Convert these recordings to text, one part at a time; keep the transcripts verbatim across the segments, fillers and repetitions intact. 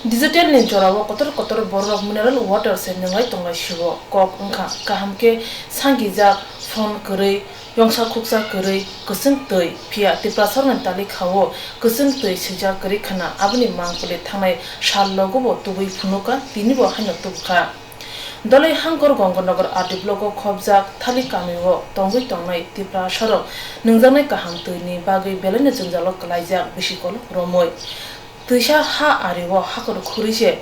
Digital ni jorao kotor kotor bororok mineral water se nwnglai tonglai sio. Kok wngkha kaham khe sangijak, phone kwrwi, yongsa khuksa kwrwi, kwchwng twi. Phiya Tiprasarokni talikha-o kwchwng twi swijak kwrwi khna aboni mangpili thangnai sal logobo tubui phunukha, tinibo haino tubukha. Dolai hangkor Gonganagar R D block-o khobjak Thali kamio tongwi tongnai Tiprasarok nwngjaknai kaham twini bagwi belaino jwngjalo kwlaijak bisi kolok romwi. Twisa ha ario hakor khuri se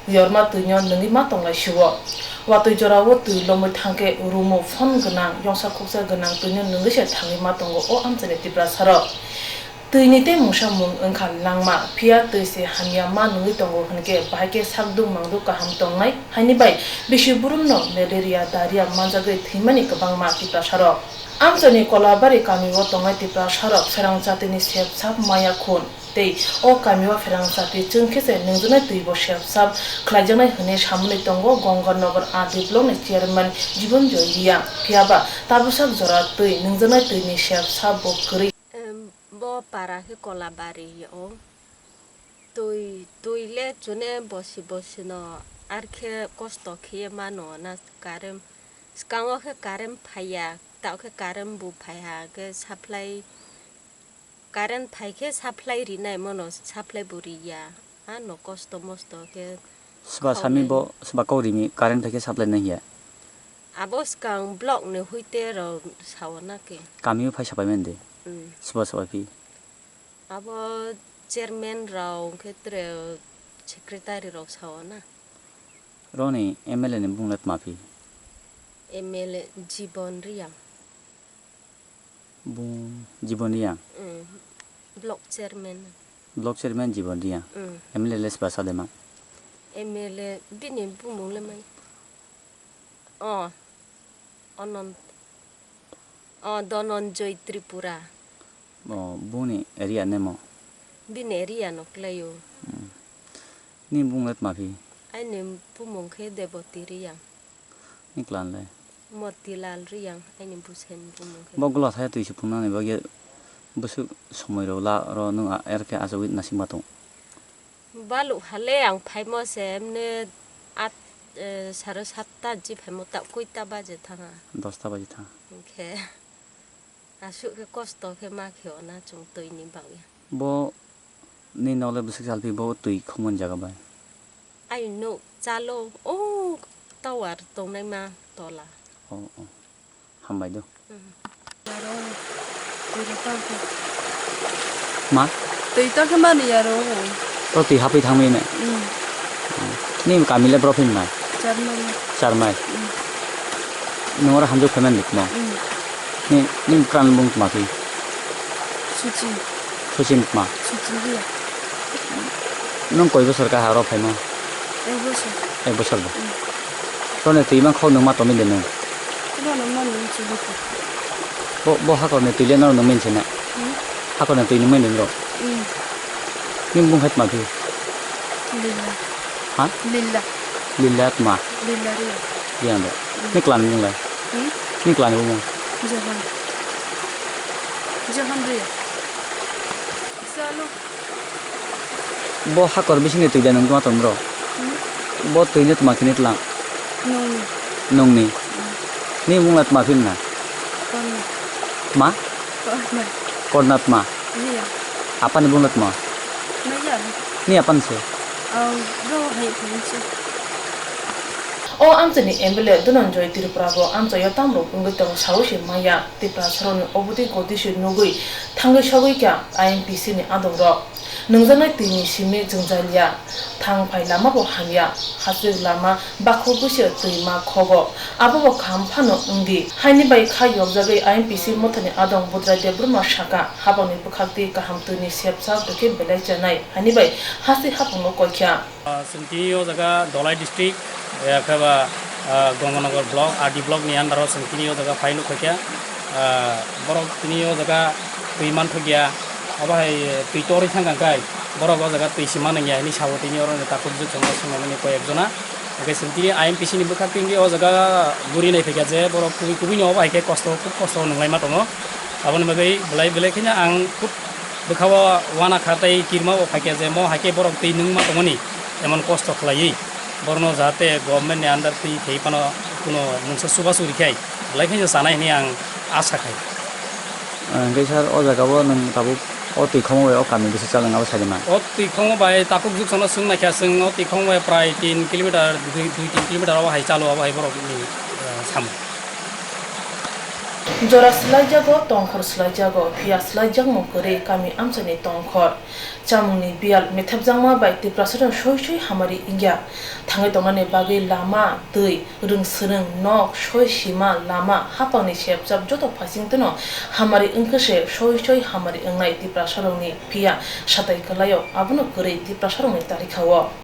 yorma twino nwngwi ma tonglai sio. Watwi jorao twi lomwi thangkhe rumo phone gwnang, yongsa khuksa gwnang twino nwngwi se thangwi ma tongo o amchaini Tiprasarok. Twini tei mungsa mung wngkha langma, phiya twi se hamya ma nwngwi tongo hwnkhe bahai khe sakduk mangduk kaham tongnai, haini bai bisi burumno malaria, diarrhea manjagwi thwimani kwbangma Tiprasarok. Amchaini Kolabari kamio tongnai Tiprasarok pherang jatini sep sap maya khun. Tei o kamio pherang jati chwng khe se nwngjaknai twi bo sep sap khlaijaknai hwnwi samani tongo Gonganagar R D block ni chairman Jibon Joy Reang. Phiya ba tabuksak jora twi nwngjaknai twi ni sep sap bo kwrwi. Em, bo para khe Kolabari o. Twi, twi le chune bosi bosi no ar khe kosto khe mano na current. Swkango khe current phaiya, tao khe current bo phaiha khe supply. Current phai khe supply rinai, mono supply bo riya. Ano kosto mosto khe. Swba sami khaunai. Bo swba kok rimi current phai khe supply nang ya. Abo swkang block ni huite rok sao na khe. Kami o phai sapai mende. Mm. Swba swba phi. Abo chairman rok khe tre secretary rok sao na. Roni M L A ni bung le tma phi? M L A Jibon Reang. Bung Jibon Reang? Mm, block chairman. Block chairman Jibon Reang? Mm. M L A le sba sa de ma? M L A bini bumung le mai. Oh, Anant. Oh, Dhananjay Tripura. Oh, bungni area nemo? Bini area no klai o. Mm. Ni bung le tma phi? Aini bumung khe Deboti Reang. Ni clan le? Motilal Reang, aini bwsaini bumung khe. Bo gola thaya twi se phunuknani bagwi bwswk somoi rw la oro nwng a-, er khe achugwi naisingma tong? Baluk hale ang phaimo se emne at, eh, sare satta ji phaimo ta koita baje thanga. Dosta baje thanga. Hwnkhe aswk khe kosto khe ma khe ona chwng twini bagwi. Bo ni nok le bwswk salphi bo twi khumui jaga bai? Ai nuk chalo o tower tongnai ma tola. Oh, oh. Hambai do. Mm. Ma? Twi to khe mani yaro. To twi hapwi thangwi ne? Mm. Ni kami le bro phin mai? Charmai. Charmai. Mm. Nung oro hamjak phaimani tma? Mm. Ni, ni kran bung tma phi? Suchi. Suchin tma? Suchi ria. Nung koi bosor ka haro phaimo? Ek bosor. Ek bosor bo? Mm. Tone twi man khok nung ma tomi de nung? Tino nung ma nung chubui ko. Bo, bo hakor ni twi le no nung min sene? Mm. Hakor ni twi nung min de nung? Mm. Ni bung het ma phi? Lila. Ha? Lila. Lila tma? Lila ria. Yang de. Mm. Ni klan bung le? Mm. Ni klan bung? Johan. Johan ria. Salo. Bo hakor bisingni twi da nung tongma tong bro? Hmm? Bo twi no tma khe ni tlang? Nungni. Nungni. Hmm. Ni bung la tma phi na? Korna. Ma? Korna. Korna tma? Iya. Apani bung la tma? Naya. Ni apan se? Au, bro hai phi se. O amchaini M L A Dhananjay Tripura bo amchaio tamrok wngwi tong saui se maya. Tiprasarokni oboti goti se nugwi thangwi sogwi kha I M P C ni adongrok. Nungjaknai twini simi jwngjal ya, thang phai lama bo hamya, hachwk lama bakhuk bwsio twi ma khogo, abo bo kaham phano wngdi. Haini bai kha yokjagwi I M P C mothani adong Budrai Debbarma saka, habangni bwkhak twi kaham twini sepsa bwkhe belai chanai, haini bai hastei hapungno koikha. Ah, chwng tini o jaga Dholai district, eh, khe ba, ah, Gonganagar block, R D block ni under o chwng tini o jaga phai nuk khaikha. Ah, borok tini o jaga twi manthokya, obo hai twi torwi thang kha khe borok o jaga twi se manliya hinwi sao tini oro ni takhuk jwk chwng no swngnai mani koi ek jona. Hwnkhe chwng tini I M P C ni bwkhak twi o jaga guri nai phaikha je borok kubui kubui no obo hai khe kosto, khub kosto nunglai ma tongo. Aboni bagwi belai belai kheno ang khub bwkha o uanakha tei kirima o phaikha je mo hai khe borok twi nung ma tongmani. Emon kosto khlaiwi borokno jahate government ni under twi thei phano kuno mungsa chubachu rikhe belai khe chanai hwnwi ang asa khai. Hwnkhe sir, o jaga o nwng tabuk o twi khongma bai o kami bwswk chal nwng abo sai rwna? O twi khongma bai takhuk juk sono chwng naikha, chwng o twi khongma bai prai tin kilometer, dui, dui tin kilometer abo hai chalo, abo hai borok ni, eh, samung. Jora swlaijago, tongkhor swlaijago, phiya swlaijakmung kwrwi kami amchaini tongkhor. Chamungni biyal methepjakma bai Tiprasarok soi soi hamari wngya. Thangwi tongnani bagwi lama, twi, rwng swrwng, nok, soi sima, lama, haphangni sepjak joto phaisingtwno hamari wngkhe se soi soi hamari wngnai Tiprasarokni, phiya satai kwlaio, abono kwrwi Tiprasarokni tarikha-o.